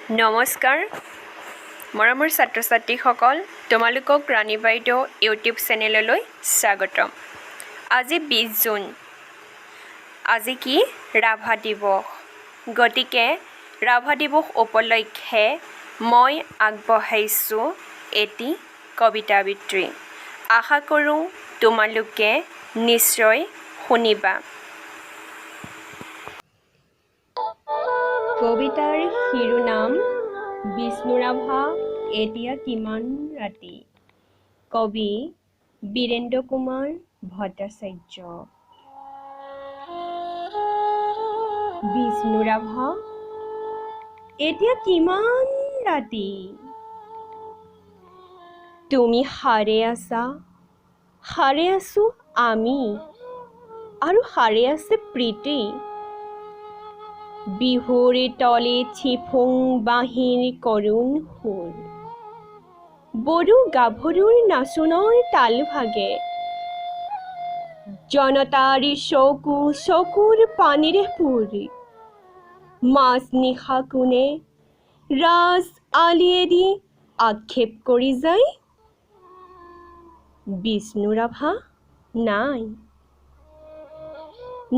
নমস্কাৰ মৰমৰ ছাত্ৰ ছাত্ৰীসকল, তোমালোকক ৰাণী বাইদেউ ইউটিউব চেনেললৈ স্বাগতম। আজি 20 জুন। আজি কি? ৰাভা দিৱস। গতিকে ৰাভা দিৱস উপলক্ষে মই আগবঢ়াইছোঁ এটি কবিতা আবৃত্তি। আশা কৰোঁ তোমালোকে নিশ্চয় শুনিবা। কবিতাৰ শিৰোনাম বিষ্ণুৰাভা এতিয়া কিমান ৰাতি। কবি বীৰেন্দ্ৰ কুমাৰ ভট্টাচাৰ্য। বিষ্ণুৰাভা এতিয়া কিমান ৰাতি, তুমি সাৰে আছা, সাৰে আছো আমি, আৰু সাৰে আছে প্ৰীতি। বিহুৰ তলিত চিফুং বাঁহীৰ কৰুণ সুৰ, বড়ো গাভৰুৰ নাচোনৰ তাল ভাগে, জনতাৰ চকু চকুৰ পানীৰে পূৰ। মাজনিশা কোনে ৰাজ আলিয়েদি আক্ষেপ কৰি যায়? বিষ্ণুৰাভা নাই।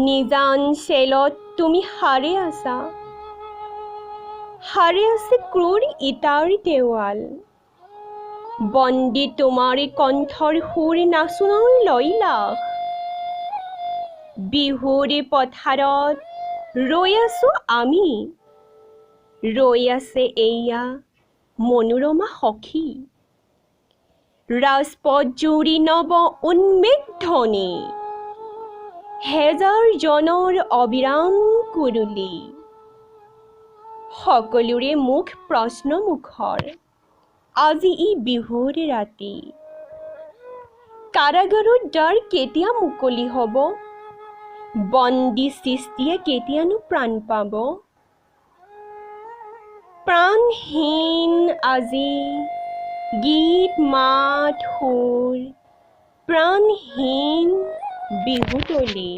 নিজান চেলত তুমি সাৰে আছা, সাৰে আছে ক্ৰূৰ ইটাৰ দেৱাল। বন্দী তোমাৰ কণ্ঠৰ সুৰ, নাচোনৰ লয়লাস। বিহুৰ পথাৰত ৰৈ আছো আমি, ৰৈ আছে এইয়া মনোৰমা সখী। ৰাজপথ জুৰি নৱ উন্মেষ ধ্বনি, হেজাৰ জনৰ অবিৰাম কুৰুলি। সকলোৰে মুখ প্ৰশ্নমুখৰ, আজি ই বিহুৰ ৰাতি। কাৰাগাৰৰ দ্বাৰ কেতিয়া মুকলি হ'ব? বন্দী সৃষ্টিয়ে কেতিয়ানো প্ৰাণ পাব? প্ৰাণহীন আজি গীত মাত সুৰ, প্ৰাণহীন বিহুতলী।